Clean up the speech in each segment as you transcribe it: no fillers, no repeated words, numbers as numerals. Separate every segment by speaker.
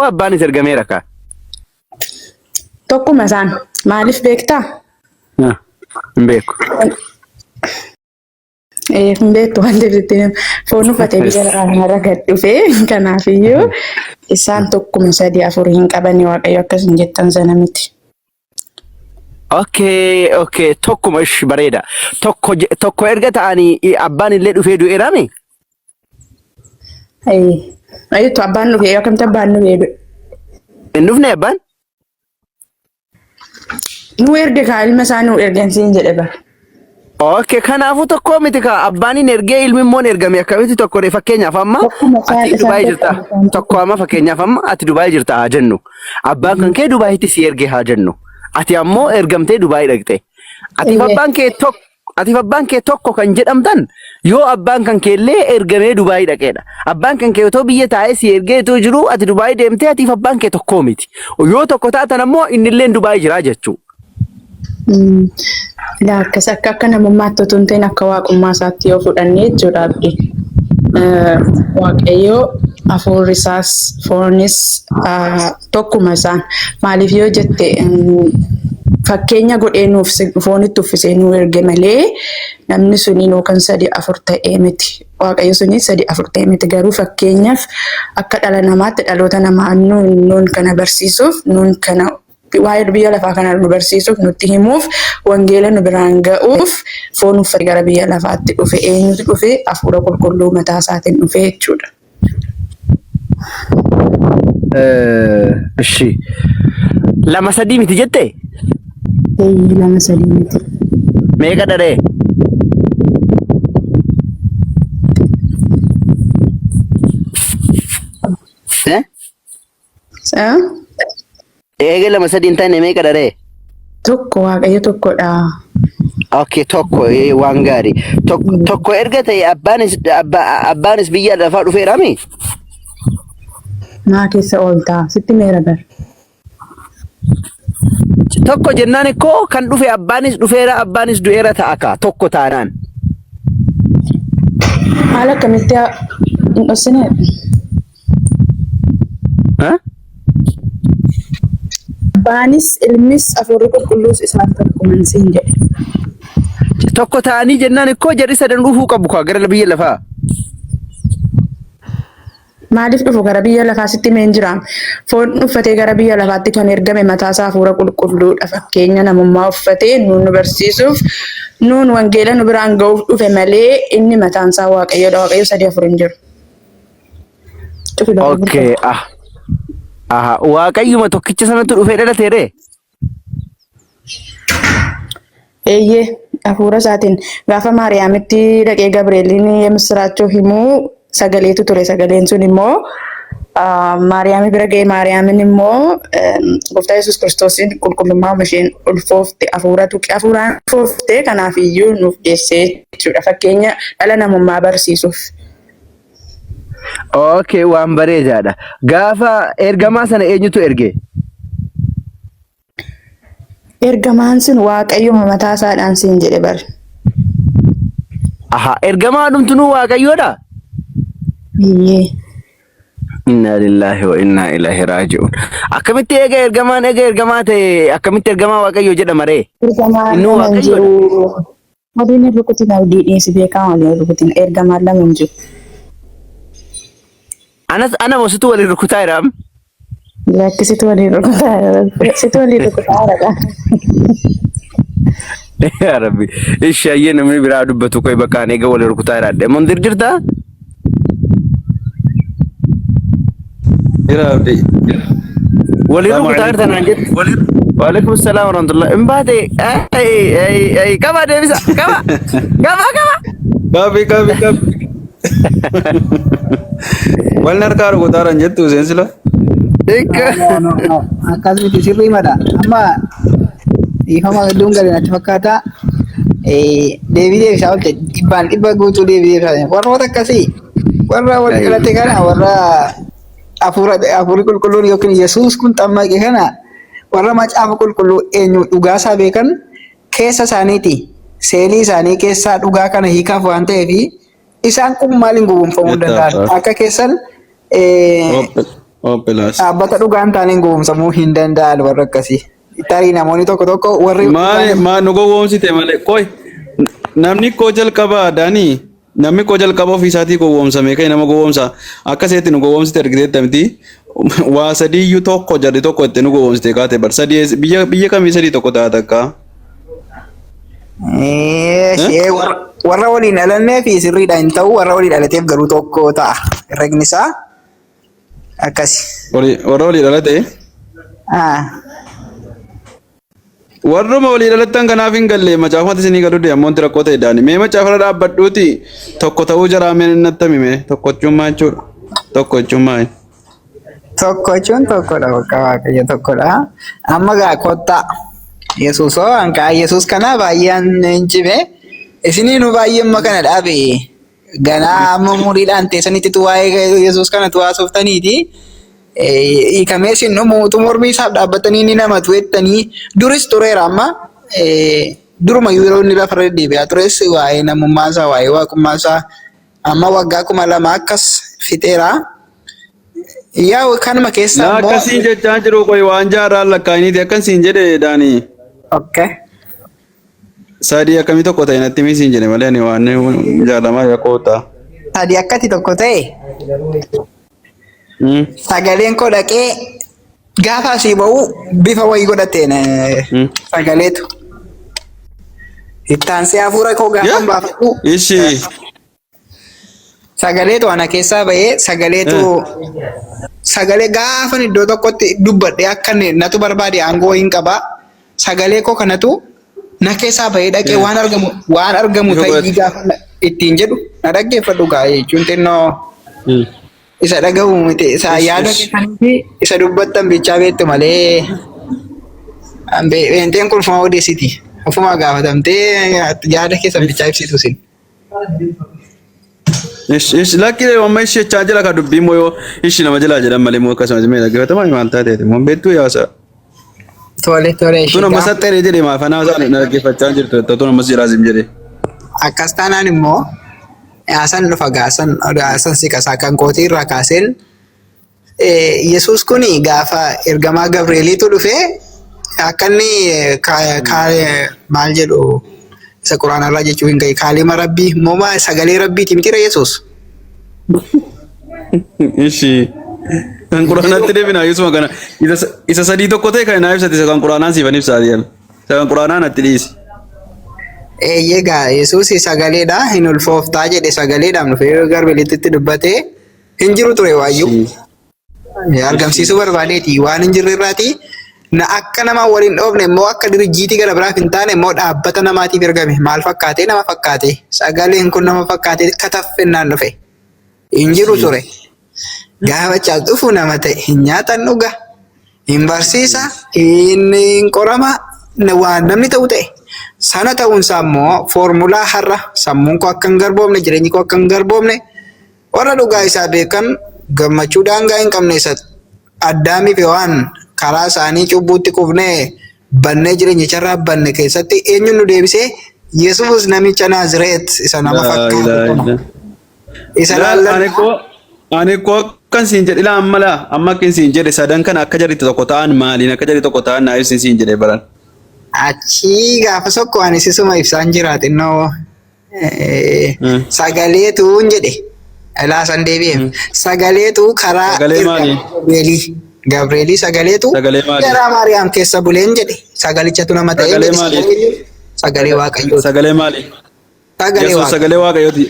Speaker 1: ikkoo abbaanis ergameera kaa.
Speaker 2: Tokkuma isaan. Maaliif beektaa?
Speaker 1: Ah, Hin beeku.
Speaker 2: Hin beektu waan ta'eef sitti hima. Foon uffatee biyya lafaa kanarra gad dhufee kanaafiyyuu isaan tokkuma sadii afur hin qabani waaqayyo akkas hin jettan sana miti.
Speaker 1: Okay, okay, tokkuma ish bareeda. Tokko tokko erga ta'anii abbaan illee dhufee du'eeraami?
Speaker 2: Ayyutu abbaan dhufee akkamitti abbaan dhufee du'e?
Speaker 1: Hin dhufne abbaan?
Speaker 2: Nu erge kaa ilma isaa nu ergan siin jedhe bara.
Speaker 1: Okay, kanaafuu tokko miti kaa abbaan hin ergee ilmi immoo hin ergame akkamitti tokko ree fakkeenyaaf amma
Speaker 2: Tokkuma isaan
Speaker 1: ati
Speaker 2: isaan
Speaker 1: Dubaay jirta
Speaker 2: tokkuma isaan
Speaker 1: tokko amma fakkeenyaaf amma ati Dubaay jirta haa jennu abbaan kan kee Dubaayitti si erge haa jennu ati ammoo ergamtee Dubaay dhaqxe atiif
Speaker 2: Eeyyee.
Speaker 1: abbaan kee tokko atiif abbaan kee tokko kan jedhamtan yoo abbaan kan kee illee ergamee Dubaay dhaqeedha abbaan kan kee otoo biyya taa'ee si ergee otoo jiru ati Dubaay deemtee atiif abbaan kee tokkoo miti yoo tokko taatan ammoo inni illee Dubaay jira jechuu.
Speaker 2: Ilaa akkas akka akka namummaatti otoo hin ta'in akka waaqummaa isaatti yoo fudhanne jechuudha abdi. Waaqayyo hafuurri isaas foonis tokkuma isaan. Maaliif yoo jette fakkeenya godhee nuuf foonitti uffisee nu erge malee namni suni yookaan sadi afur ta'ee miti. Waaqayyo suni sadi afur ta'ee miti garuu fakkeenyaaf akka dhala namaatti dhaloota namaa nuun kana barsiisuuf nuun kana waa'ee biyya lafaa kana nu barsiisuuf nutti himuuf wangeela nu biraan ga'uuf foon uffatee gara biyya lafaatti dhufe eenyutu dhufe hafuura qulqulluu mataa isaatiin dhufe jechuudha.
Speaker 1: Ishi. Lama sadii miti jette?
Speaker 2: Eeyyee lama sadii miti.
Speaker 1: Meeqa dharee? Eh?
Speaker 2: Eh?
Speaker 1: Eega lama sadii hin taane meeqa dharee?
Speaker 2: Tokko waaqayyo tokkodha.
Speaker 1: Okay, tokko waan gaarii. Tokko erga ta'e abbaanis abbaanis biyya lafaa dhufeeraami?
Speaker 2: Maa keessa ooltaa? Sitti meera bar.
Speaker 1: Tokko jennaan ikkoo kan dhufe abbaanis dhufeera abbaanis du'eera ta'a kaa tokko taanaan.
Speaker 2: Haala akkamitti hin dhossine?
Speaker 1: Ha?
Speaker 2: Abbaanis ilmis hafuurri qulqulluus isaan tokkuman siin jedhe.
Speaker 1: Tokko ta'anii jennaan ikkoo jarri sadan dhufuu qabu kaa gara biyya lafaa.
Speaker 2: Maaliif dhufu gara biyya lafaa sitti himeen jira. Foon uffatee gara biyya lafaatti kan ergame mataa isaa hafuura qulqulluudha. Fakkeenya namummaa uffatee nuun nu barsiisuuf nuun wangeela nu biraan ga'uuf dhufe malee inni mataan isaa waaqayyoodha. Waaqayyo sadii afur hin jiru. Cufi bara
Speaker 1: Okay, ah. Aha, Waaqayyuma tokkicha sanatu dhufee dhalate ree?
Speaker 2: Eeyyee, hafuura isaatiin gaafa Maariyaamitti dhaqee Gabreeliin misiraachoo himuu sagaleetu ture. Sagaleen sun immoo Maariyaami bira ga'e. Maariyaamin immoo gooftaa Yesuus Kiristoosiin qulqullummaa isheen ulfoofte hafuura tuqe hafuuraan ulfoofte kanaaf iyyuu nuuf deessee jechuudha. Fakkeenya dhala namummaa barsiisuuf.
Speaker 1: Okay, waan bareedaadha. Gaafa ergamaa sana eenyutu erge?
Speaker 2: Ergamaan sun Waaqayyuma mataa isaadhaan siin jedhe bar.
Speaker 1: Aha, ergamaa dhumtunuu Waaqayyoodha?
Speaker 2: Eeyyee.
Speaker 1: Inna lillahi wa inna ilaihi raaji'uun. Akkamitti eega ergamaan eega ergamaa ta'e akkamitti ergamaa Waaqayyoo jedhama ree?
Speaker 2: Ergamaan
Speaker 1: Innuu
Speaker 2: lama hin
Speaker 1: Waaqayyoodha.
Speaker 2: jiru. Waliin hin rukutin abdii dhiisi beekaa waliin hin rukutin ergamaan lama hin jiru.
Speaker 1: Anas ana moo situ waliin rukutaa jira amma?
Speaker 2: Lakki situ waliin rukutaa jira. Situ waliin rukutaa jira.
Speaker 1: Yaa Rabbi. Ishi ayyee namni biraa dubbatu qoy bakka ani eega waliin rukutaa jiraadhe. Mundir jirtaa?
Speaker 3: Jira abdi.
Speaker 1: Waliin
Speaker 3: Salaamu
Speaker 1: rukutaa jirta
Speaker 3: alaikum.
Speaker 1: naan jette. Waalaikum salaam warahmatullah. Hin baate. Ay ay ay qaba deebisa qaba qaba qaba.
Speaker 3: Qabi qabi qabi. Wal harkaa rukutaaran jettu isheen sila.
Speaker 1: Ikka.
Speaker 4: No, no, no. Akkas miti sirrii mada. Amma dhiifama hedduun gadi natti fakkaata. Deebii deebisaa oolte dhibbaan dhibba guutuu deebii deebisaa. Warroota akkasii warra wal dhalate kana warra hafuura hafuurri qulqulluun yookiin Yesuus kun xammaqe kana warra macaafa qulqulluu eenyu dhugaasaa beekan keessa isaaniiti. Seelii isaanii keessaa dhugaa kana hiikaaf waan ta'eef isaan kun maaliin gowwoomfamuu hin danda'an? Akka keessan
Speaker 3: Obbolaas.
Speaker 4: Dhaabbata dhugaa hin taaneen gowwoomsamuu hin danda'an warra akkasii. Tarii namoonni tokko tokko warri
Speaker 3: Maali maa nu gowwoomsite malee qoy namni koo jalqaba Daanii namni koo jalqaba ofii isaatii gowwoomsame kan nama gowwoomsa akka seetti nu gowwoomsite argiteetta miti waa sadiiyyuu tokko jarri tokko itti nu gowwoomsite kaate bar sadii biyya biyya kamii sadii tokko ta'a takka.
Speaker 4: Ishee warra waliin dhalannee fi sirriidha hin ta'u warra waliin dhalateef garuu tokko ta'a. Herregni isaa akkasi.
Speaker 3: Warra walii dhalate. Warruma walii dhalattan kanaaf hin galle macaafumatti isinii galuu deema wanti rakkoo ta'e daani. Mee macaafarra dhaabbadhuuti tokko ta'uu jaraa mee natti himi tokko jechuun maal jechuudha? Tokko jechuun maali?
Speaker 4: Tokko jechuun tokkodha bakka Waaqayyo tokkodha. Amma gaa kottaa Yesuus hoo hanqaa Yesuus kana baay'een hin cime. Isinii nu baay'ee amma kana dhaabe. Ganaa amma umuriidhaan teessanitti waa'ee Yesuus kana tu haasoftaniiti. Hiikamee isin dhumu utuu mormii isaaf dhaabbatanii ni namatu jettanii duris tureera amma duruma yeroo inni lafarra deddeebi'aa tures waa'ee namummaa isaa waa'ee waaqummaa isaa amma waggaa 2000 akkas fixeera. Yaa kanuma keessaa
Speaker 3: Na
Speaker 4: immoo
Speaker 3: akkasiin jechaa jiru qoy waan jaarraan lakkaa'iniiti akkasiin jedhe daanii.
Speaker 4: Okay.
Speaker 3: Sadii akkamii tokko ta'e natti himi siin jedhe malee ani waan jaalamaa yakkoo ta'a.
Speaker 4: Sadii akkati tokko ta'e sagaleen koo dhaqee gaafa asii ba'u bifa wayii godhateen sagaleetu. Ittaansee hafuura koo gaafa baafadhu
Speaker 3: Ishi.
Speaker 4: Sagaleetu ana keessaa bahee sagaleetu sagalee gaafan iddoo tokkotti dubbadhee akka inni natu barbaade aangoo hin qabaa. Sagalee koo kanatu na keessaa bahee dhaqee waan argamu waan argamu
Speaker 3: Bifa
Speaker 4: ta'ii
Speaker 3: godhate.
Speaker 4: gaafa ittiin jedhu na dhaggeeffadhu gaa jechuun xinnoo isa dhagahu miti isa yaada keessanii fi isa dubbattan bichaa beektu malee Pheenxeen kun ofuma odeessiti. Ofuma gaafatamtee yaada keessan bichaa ibsitu isin.
Speaker 3: Ish ish lakki amma ishi jechaa jira ka dubbii immoo yoo ishi nama jalaa jedhan malee immoo akkasumas mee dhaggeeffatama maal taateeti immoo beektuu yaasa.
Speaker 4: Tole tole
Speaker 3: Tun
Speaker 4: ishii
Speaker 3: amma
Speaker 4: gaafa
Speaker 3: saxxeeree jedhe maaf anaa isaan na dhaggeeffachaa jirtu tun ammas jiraa sim jedhe.
Speaker 4: Akkas taanaan immoo haasan dhufa gaasan haasan si qasaa kan kootii irraa kaaseen Yesuus kun gaafa ergamaa Gabreeliitu dhufee akka inni maal jedhu isa quraanarraa jechuu hin gahe kaalima rabbii moomaa sagalee rabbiiti mitiira Yesuus.
Speaker 3: Ishi. Kan quraanaatti deebina yusuma kana isa sadii tokko ta'e kan naa ibsate isa kan quraanaan siifan ibsaa jedhan. Isa kan quraanaa natti dhiisi.
Speaker 4: Eeyyee gaa Yesuus sagaleedha hin ulfooftaa jedhe sagaleedhaan dhufee Gabreelitti dubbatee Hin jiru ture waayyuu. Argamsiisuu barbaadeeti waan hin jirre irraati. Na akka nama waliin dhoofne immoo akka dirijjiitii gara biraaf hin taane immoo dhaabbata namaatiif ergame. Maal fakkaatee nama fakkaate. Sagaleen kun nama fakkaatee kataffennaan dhufe. Hin jiru ture. Gaafa achaas dhufu nama ta'e hin nyaatan dhuga. Hin barsiisa, hin qorama, waan namni ta'u ta'e. Sana ta'uunsaa immoo foormulaa har'a sammuun koo akka hin garboomne, jireenyi koo akka hin garboomne Warra dhugaa isaa beekan gammachuu daangaa hin qabne isa Addaamii fi Hewaan karaa isaanii cubbuutti kufnee bannee jireenyicharraa banne keessatti eenyuun nu deebisee Yesuus namicha Naazireet isa nama
Speaker 3: Laa
Speaker 4: fakkaatu
Speaker 3: ilaaha
Speaker 4: kana.
Speaker 3: illa.
Speaker 4: Isa
Speaker 3: Laal ani
Speaker 4: laalladhaa.
Speaker 3: koo ani koo akkan siin jedhe ilaa amma laa amma akkan siin jedhe sadan kana akka jarri tokko ta'an maaliin akka jarri tokko ta'an naa ibsin siin jedhe baran.
Speaker 4: Achii gaafa sokko ani sisuma ibsaan jira xinnoo Sagaleetu hin jedhe. Ilaa san deebi'eef. Sagaleetu karaa
Speaker 3: Sagalee
Speaker 4: ergama
Speaker 3: maali?
Speaker 4: Gabreelii. Gabreelii sagaleetu
Speaker 3: Sagalee maali?
Speaker 4: garaa Maariyaam keessa buleen jedhe. Sagalichatu nama ta'ee
Speaker 3: Sagalee
Speaker 4: jedhe.
Speaker 3: maali?
Speaker 4: Sagalee sagalee Waaqayyooti.
Speaker 3: Sagalee maali?
Speaker 4: Sagalee
Speaker 3: Yesuus
Speaker 4: Waaqayyoo.
Speaker 3: sagalee Waaqayyooti.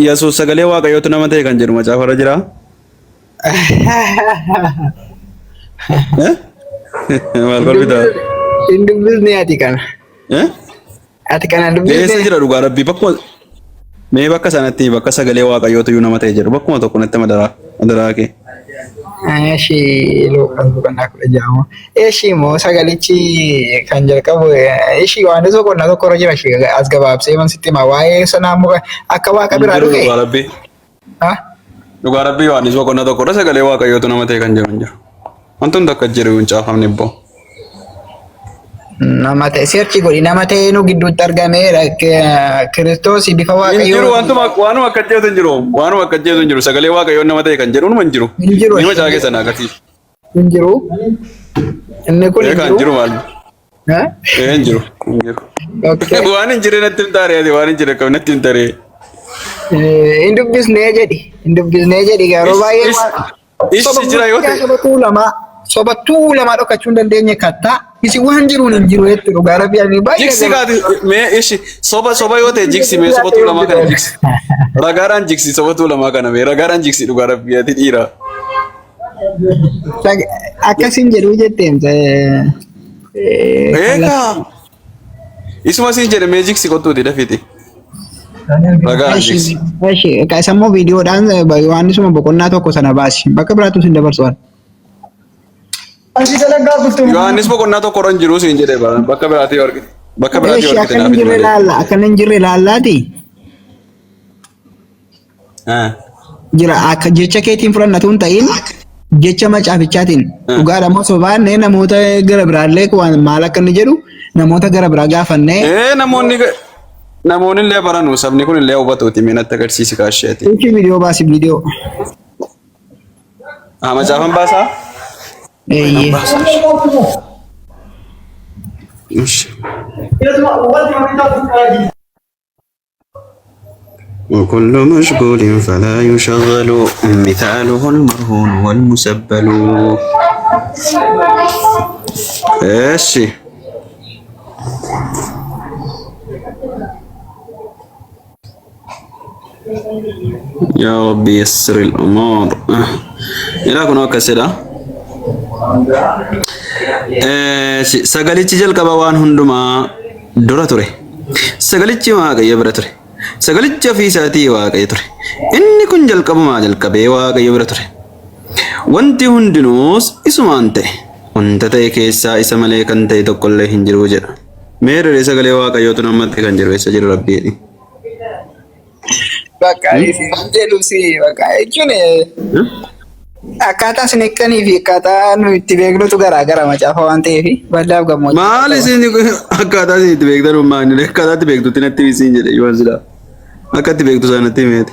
Speaker 3: Yesuus sagalee Waaqayyootu nama ta'e kan jedhu macaafarra jira. Eh? Maal kolfitaa?
Speaker 4: Hin dubbisne ati kana.
Speaker 3: Eh?
Speaker 4: Ati kana
Speaker 3: Eessa
Speaker 4: dubbisne.
Speaker 3: jira dhugaa rabbii bakkuma mee bakka sanatti bakka sagalee waaqayyootu iyyuu nama ta'e jedhu bakkuma tokko natti madaraa madaraa kee.
Speaker 4: Eshi Luqaas boqonnaa 16 moo. Eshi immoo sagalichi kan jalqabu eshi Yohaannis boqonnaa tokko irra jira eshi as gabaabsee man sitti hima waa'ee sanaa immoo akka waaqa
Speaker 3: Hin
Speaker 4: biraa
Speaker 3: jiru
Speaker 4: dhufe.
Speaker 3: dhugaa rabbii.
Speaker 4: Ha?
Speaker 3: Dhugaa rabbii Yohaannis boqonnaa tokko irra sagalee waaqayyootu nama ta'e kan jedhu hin jiru. Wanti hundi akka jiru hin caafamne ibboo.
Speaker 4: Nama ta'e search godhi nama ta'ee nu gidduutti argame Kiristoos bifa
Speaker 3: Hin jiru
Speaker 4: Waaqayyoo
Speaker 3: wantuma waanuma akka jedhu hin jiru. Waanuma akka jedhu hin jiru. Sagalee Waaqayyoo nama ta'e kan jedhu hin jiru.
Speaker 4: Hin jiru.
Speaker 3: Ni macaa keessa na agarsiisa.
Speaker 4: Hin jiru. Inni kun
Speaker 3: Ee
Speaker 4: hin
Speaker 3: kan jiru
Speaker 4: jiru.
Speaker 3: maal?
Speaker 4: Eh?
Speaker 3: Ee hin jiru. Hin jiru.
Speaker 4: Okay.
Speaker 3: Waan hin jirre natti hin taare ati waan hin jirre kam natti hin taare.
Speaker 4: Hin dubbisnee jedhi. Hin dubbisnee jedhi yeroo baay'ee
Speaker 3: Ishi
Speaker 4: soba
Speaker 3: jira yoo
Speaker 4: guddaa
Speaker 3: ta'e.
Speaker 4: soba tuulamaa soba tuulamaa dhokachuu hin dandeenye kattaa isi waan jiruun hin jiru jettu dhugaa rabbi ani baay'ee
Speaker 3: Jigsi kaati mee ishi soba soba yoo ta'e jigsi mee soba tuulamaa kana jigsi. Ragaadhaan jigsi soba tuulamaa kana mee ragaadhaan jigsi dhugaa rabbi ati dhiira.
Speaker 4: Akkasin jedhuu jetteem.
Speaker 3: Eegaa. Isuma siin jedhe mee jigsi kottuuti dafiti. Ragaadhaan jigsi.
Speaker 4: Eshi, isa immoo viidiyoodhaan Yohaannisuma boqonnaa tokko sana baasi. Bakka biraatti sin dabarsu waan.
Speaker 3: Yohaannis boqonnaa tokko irra hin jiru siin jedhe bakka biraatti yoo argite. Bakka biraatti yoo
Speaker 4: Eshi,
Speaker 3: argite
Speaker 4: akka
Speaker 3: naaf
Speaker 4: hin
Speaker 3: himi
Speaker 4: jirre
Speaker 3: malee.
Speaker 4: laalla, akka hin jirre laallaati. Jira akka jecha keetiin fudhannatu hin ta'in jecha macaafichaatiin dhugaadha moo sobaanne namoota gara biraallee waan maal akka inni jedhu namoota gara biraa gaafannee
Speaker 3: Ee namoonni namoonni illee baranu sabni kun illee hubatuuti mee natti agarsiisi kaasheeti.
Speaker 4: Ichi viidiyoo baasi viidiyoo.
Speaker 3: Ah macaafan baasaa?
Speaker 4: Eeyyee.
Speaker 3: Ishi. وكل مشغول فلا يشغل مثاله المرهون والمسبل ايش يا ربي يسر الأمور إلى كنا كسرة Sagalichi jalqaba waan hundumaa dura ture. Sagalichi Waaqayyo bira ture. Sagalichi ofii isaatii Waaqayyo ture. Inni kun jalqabumaa jalqabee Waaqayyo bira ture. Wanti hundinuus isumaan ta'e. Wanta ta'e keessaa isa malee kan ta'e tokkollee hin jiru jedha. Mee reree sagalee Waaqayyootu namatti kan jiru eessa jiru Rabbi jedhi.
Speaker 4: Bakka isin jedhu si bakka jechuun akkaataa isin hiiktanii fi akkaataa nu itti beeknutu garaa gara macaafa waan ta'eef bal'aaf gammoojjii.
Speaker 3: Maal isin akkaataa isin itti beektan maal akkaataa itti beektutti natti isin jedhe yoo silaa. Akka itti beektu sana natti himeeti.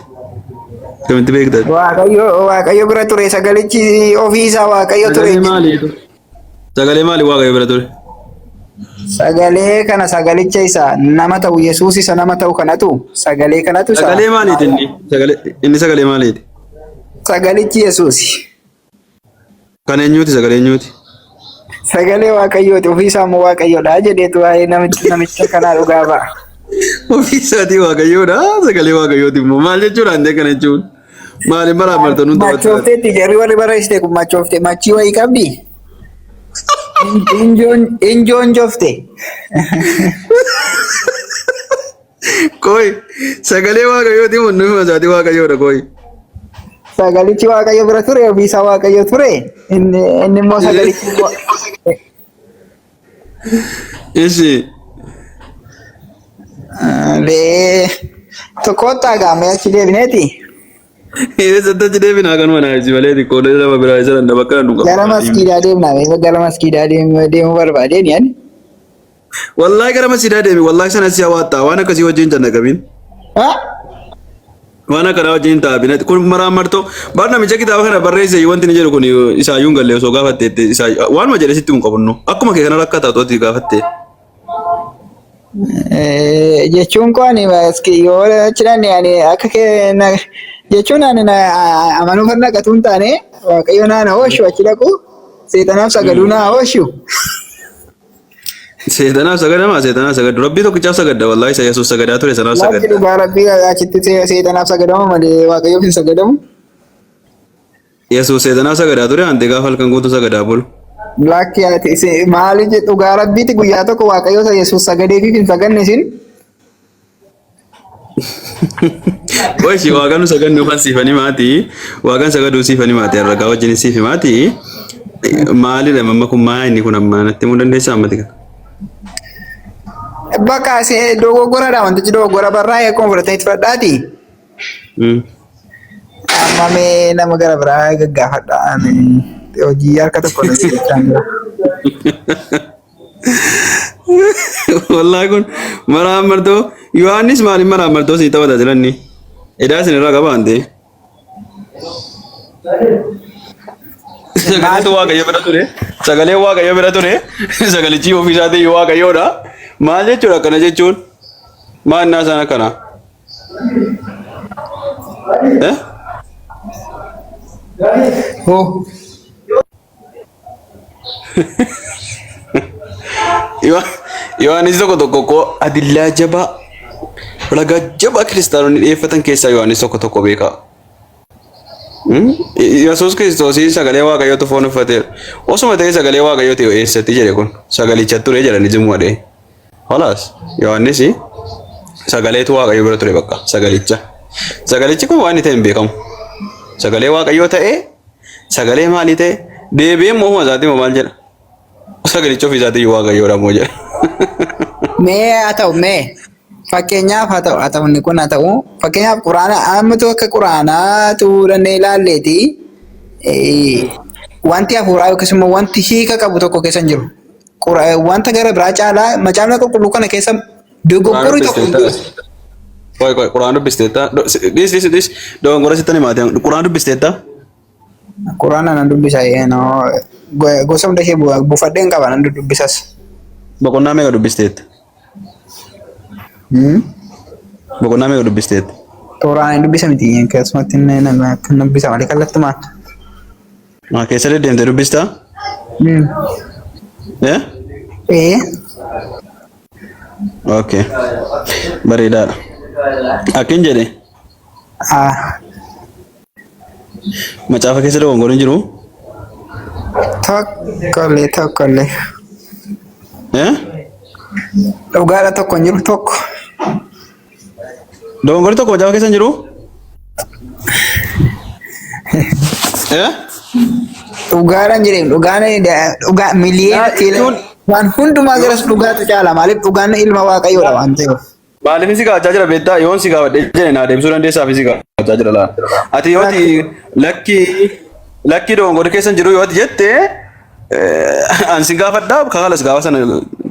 Speaker 3: Kamitti beektan?
Speaker 4: Waaqayyo Waaqayyo bira ture sagalichi ofii isaa Waaqayyo ture.
Speaker 3: Sagalee maaliitu? Sagalee maali Waaqayyo bira ture?
Speaker 4: Sagalee kana sagalicha isa nama ta'u Yesuus isa nama ta'u kanatu sagalee kanatu isa
Speaker 3: Sagalee maaliiti inni? Sagalee inni sagalee maaliiti?
Speaker 4: Sagalichi Yesuus.
Speaker 3: Kan eenyuuti sagalee eenyuuti?
Speaker 4: Sagalee Waaqayyooti ofii isaa immoo Waaqayyoodha jedheetu waa'ee namicha namicha kanaa dhugaa ba'a.
Speaker 3: Ofii isaatii Waaqayyoodha sagalee Waaqayyooti immoo maal jechuudha andee kana jechuun? Maaliin baraamarta nuun taphatta?
Speaker 4: Machoofteetti jarri warri barreessite kun machoofte machii wayii qabdi. Injoon jofte.
Speaker 3: Koi sagalee Waaqayyooti moo inni isaatii Waaqayyoodha koi.
Speaker 4: Sagalichi Waaqayyo bira ture ofii isaa Waaqayyo ture inni inni immoo sagalichi immoo
Speaker 3: Ishi
Speaker 4: Lee tokkotti gaamee achi deebineeti.
Speaker 3: Eessatti achi deebinaa kanuma naa ibsi malee xiqqoo nama biraa isa danda'u bakka nu qabu.
Speaker 4: Gara maskiidaa deemna gara maskiidaa deemuu barbaadeen yaani.
Speaker 3: Wallaahi gara masjiidaa deemi wallaahi sana si hawaatta waan akkasii wajjin jannaqabiin. Waan akkanaa wajjin taa'abin kun maraan martoo bar namicha kitaaba kana barreesse wanti inni jedhu kun isaayyuu hin galle osoo gaafatte waanuma jedhe sitti hin qabunnu akkuma kee kana rakkataa to'atti gaafatte.
Speaker 4: Jechuun koo ani yoo achi dhaqne ani akka kee jechuun ani amanuu kan dhaqatu hin taane waaqayyo naa na oolchu achi dhaqu seexanaaf sagaduu naa oolchu.
Speaker 3: Seexanaaf sagadamaa seexanaaf sagadu rabbii tokkichaaf sagadda wallaahi isa yesuus sagadaa ture sanaaf
Speaker 4: Lakki
Speaker 3: sagadda.
Speaker 4: dhugaa rabbii achitti seexanaaf sagadama malee waaqayyoof hin sagadamu.
Speaker 3: Yesuus seexanaaf sagadaa ture ante gaafa halkan guutuu sagadaa bulu.
Speaker 4: Lakki ati maali jedhu dhugaa rabbiiti guyyaa tokko waaqayyo isa Yesuus sagadeefiif hin saganne isin.
Speaker 3: Qoshi waaqan sagannu kan siifani maati waaqan sagaduu siifani maati arragaa wajjin siifi maati maalidha mamma kun maa inni kun amma natti himuu dandeessaa ammati kana.
Speaker 4: Bakka dogoggoradha wantichi dogoggora barraa'ee akkuma fudhatanii fudhadhaati. Amma mee nama gara biraa gaggaafadha. Ani hojii harka tokko irra jechaa jira.
Speaker 3: Wallaahi kun maraamartoo Yohaannis maaliin maraamartoo sii taphata jiranni? Edaa isin irraa qaba waan ta'eef. Sagaleetu Waaqayyo bira ture. Sagalee Waaqayyo bira ture. Sagalichi ofii isaatii Waaqayyoodha. Maal jechuudha akkana jechuun? Maal innaa isaan akkana? Eh?
Speaker 4: Hoo.
Speaker 3: Yohaannis tokko tokko koo adillaa jabaa ragaa jabaa kiristaanonni dhiyeeffatan keessaa Yohaannis tokko tokko beekaa. Yesuus Kiristoosii sagalee Waaqayyootu foon uffateera. Osuma ta'ee sagalee Waaqayyoo ta'e eessatti jedhe kun sagalicha ture jedhani zimmu adhee. Holaas Yohaannis sagaleetu Waaqayyo bira ture bakka sagalicha. Sagalichi kun waan inni ta'e hin beekamu. Sagalee Waaqayyoo ta'ee sagalee maalii ta'e deebi'ee immoo ofuma isaatii immoo maal jedha? Sagalichi ofii isaatii Waaqayyoodha immoo jedha.
Speaker 4: Mee haa ta'u mee fakkeenyaaf haa ta'u haa ta'u inni kun haa ta'u fakkeenyaaf quraana ammatu akka quraanaatu dhannee ilaalleeti wanti hafuuraa yookiis immoo wanti hiika qabu tokko keessa hin jiru. Wanta gara biraa caalaa macaafni qulqulluu kana keessa
Speaker 3: Quraan
Speaker 4: dogoggorri tokko hin jiru.
Speaker 3: dubbisteetta? Qoy qoy quraan dubbisteetta? Dhiis dhiis dhiis dogongora sitti himaate quraan dubbisteetta?
Speaker 4: Quraana nan dubbisa gosa hunda ishee buufadheen qaba nan dubbisas.
Speaker 3: Boqonnaa meeqa dubbisteetta? Boqonnaa meeqa dubbisteetta?
Speaker 4: Quraana hin dubbisa miti akkasumatti nan dubbisa malee kallattumaan.
Speaker 3: Maa keessa deddeemtee dubbistaa? Eh?
Speaker 4: Ee.
Speaker 3: Okay. Bareedaadha. Akkin jedhe
Speaker 4: Ah.
Speaker 3: macaafa keessa dogongorri hin jiru?
Speaker 4: Tokkollee tokkollee.
Speaker 3: Eh?
Speaker 4: Dhugaadha tokko hin jiru tokko.
Speaker 3: Dogongorri tokko macaafa keessa hin jiru? Eh?
Speaker 4: Dhugaadhaan jedheen dhugaan dhugaa miliyoona
Speaker 3: Yaa, jechuun-
Speaker 4: waan hundumaa garas dhugaatu caala maaliif dhugaan ilma waaqayyoodha waan ta'eef.
Speaker 3: Maaliif si gaafachaa jira beektaa? Yoon si gaafadhee jedhe naa deebisuu dandeessaaf si gaafachaa jira laata. Ati yoo ati lakkii lakkii dogongorri keessa hin jiru yoo ati jette an si gaafadhaa kakalas gaafa sana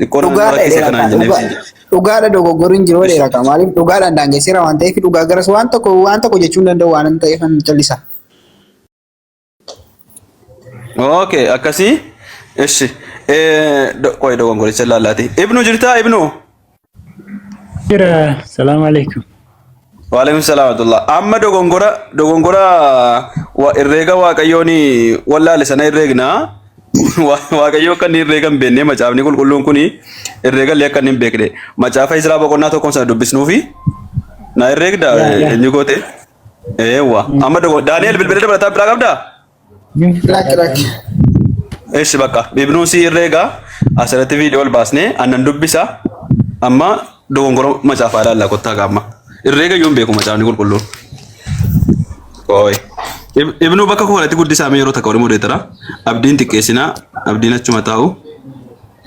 Speaker 3: xiqqoo nama
Speaker 4: Dhugaadha
Speaker 3: rakkisee
Speaker 4: dheeraa
Speaker 3: kanaan jennee si jedhe.
Speaker 4: Dhugaadha dogoggorri hin jiru dheeraa qaba maaliif dhugaadhaan daangesseera waan ta'eef dhugaa garas waan tokko waan tokko jechuu hin danda'u waan ta'eef an callisa.
Speaker 3: Okay, akkasii. Ishi. Qoy dogongoricha ilaalaati. Ibnu jirtaa Ibnu?
Speaker 5: Jira, salaamu alaikum.
Speaker 3: Waalaikum salaam wa rahmatullah. Amma dogongora dogongora herreega Waaqayyoon wallaale sana herreegna. Waaqayyo akka inni herreega hin beekne macaafni qulqulluun kun herreega illee akka inni hin beekne. Macaafa Izraa boqonnaa tokkoon sana dubbisnuufi na herreegda
Speaker 5: Yaa, yaa.
Speaker 3: eenyu goote? Eewwa. Amma dogo Daani'el bilbila dabalataa biraa qabdaa?
Speaker 4: Lakki lakki.
Speaker 3: Eessi bakka ibnuun si herreega asirratti viidiyoo ol baasnee annan dubbisa. Amma dogongora macaafaa ilaalla kottaa gaamma. Herreega iyyuu hin beeku macaafni qulqulluun. Ooyi. Ibnuu bakka koo kanatti guddisaa mee yeroo takka walii modeetara. Abdiin xiqqeessinaa abdiin achuma taa'u.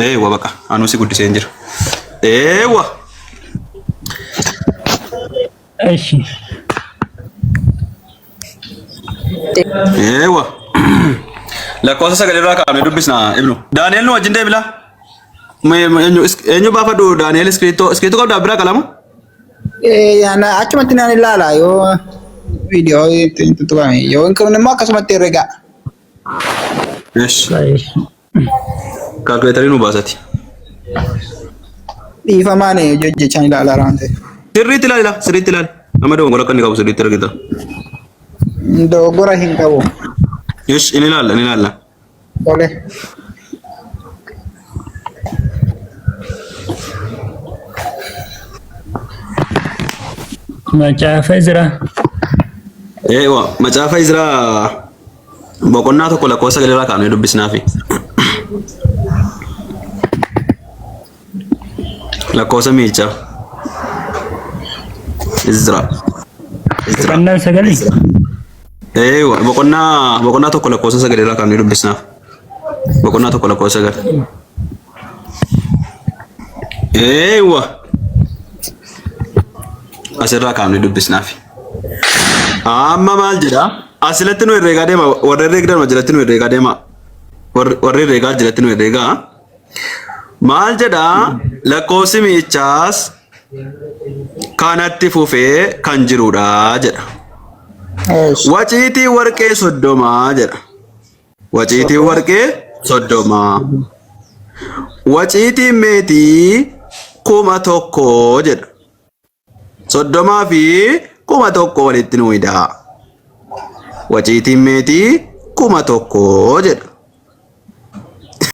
Speaker 3: Eewwa baqa anuu si guddisee hin jira. Eewwa.
Speaker 5: Eshi.
Speaker 3: Eewwa. Lakkoofsa sagal irraa kaafnee dubbisna Ibnu. Daani'el nu wajjin deebila. Eenyu baafadhu Daani'el iskiriiptoo iskiriiptoo qabdaa biraa qalama?
Speaker 4: Achumatti naan ilaala yoo viidiyoo ittiin tuttuqame yoo hin qabne immoo akkasumatti herrega.
Speaker 3: Yes. Kaalkuleetarii nu baasati.
Speaker 4: Dhiifamaan hojjechaan ilaalaa waan ta'eef.
Speaker 3: Sirriitti ilaali laa sirriitti ilaali. Nama dogongora akka inni qabu sirriitti argita.
Speaker 4: Dogoggora hin qabu.
Speaker 3: Yes, inni ilaalla inni ilaalla.
Speaker 4: Tole.
Speaker 5: Macaafa Izraa.
Speaker 3: Eewa macaafa Izraa boqonnaa tokko lakkoofsa sagal irraa kaafnee dubbisnaafi. Lakkoofsa miichaa. Izraa. Izraa.
Speaker 5: Boqonnaa sagalii.
Speaker 3: Eewa boqonnaa boqonnaa tokko lakkoofsa sagal irraa kaafnee dubbisnaaf. Boqonnaa tokko lakkoofsa sagal. Eewa. Asirraa kaafnee dubbisnaaf. Amma maal jedha? Asilatti nu herreegaa deema. Warra herreegdan jalatti nu herreegaa deema. Warri herreegaa jalatti nu herreegaa. Maal jedha? Lakkoofsi mi'ichaas kanatti fufee kan jirudha jedha.
Speaker 4: Eesh.
Speaker 3: Waciitii warqee 30 jedha. Waciitii warqee 30. Waciitiin meetii 1000 jedha. 30 fi 1000 walitti nuu ida'a. Waciitiin meetii 1000 jedha.